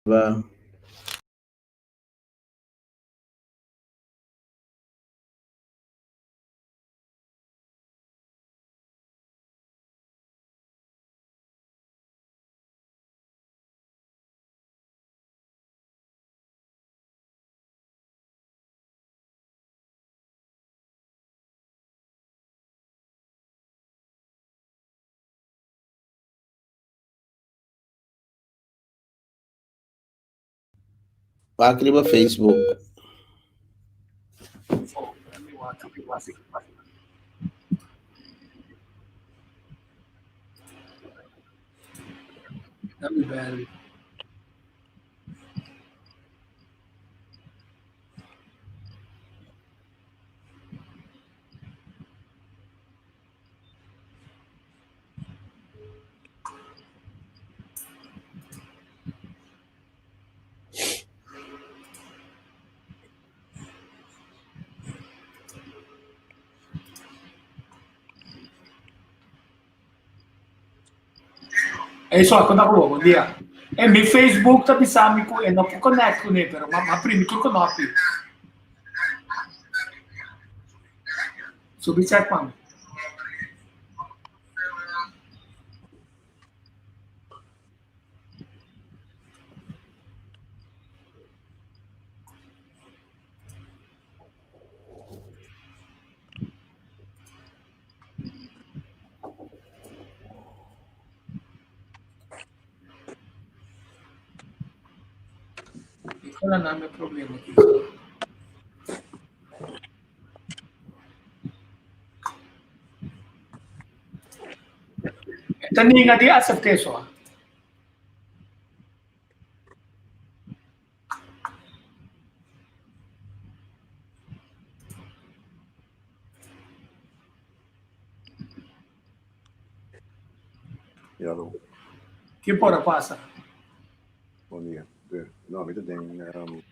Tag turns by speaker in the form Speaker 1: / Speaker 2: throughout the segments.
Speaker 1: Ba. Wak riba Facebook.
Speaker 2: Ei so, kon ta ku bo? Bon dia. E mi Facebook ta bisa mi ku e no por connect kuné, pero m'a m'a primi tur konopi. Subi check pa mi. Nicola nan mi problema aki. Ta ninga di acepte so.
Speaker 3: Hallo.
Speaker 2: Ki por a pasa?
Speaker 3: Bon dia. No, mi ta den um,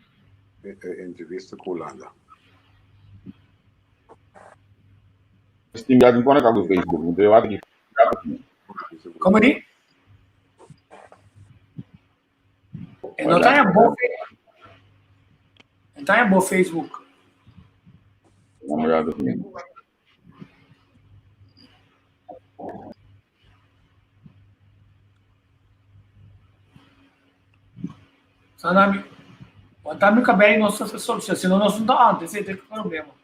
Speaker 3: entrevista ku Hulanda.
Speaker 4: Steam ya tin conecta ku Facebook. Entonces yo ki
Speaker 2: Como di? E no ta en bo E ta en bo Facebook.
Speaker 4: Namorado mi.
Speaker 2: Sanami, wanta mi kabei nos ta soluciona, si no nos no ta antes, ese ta e problema.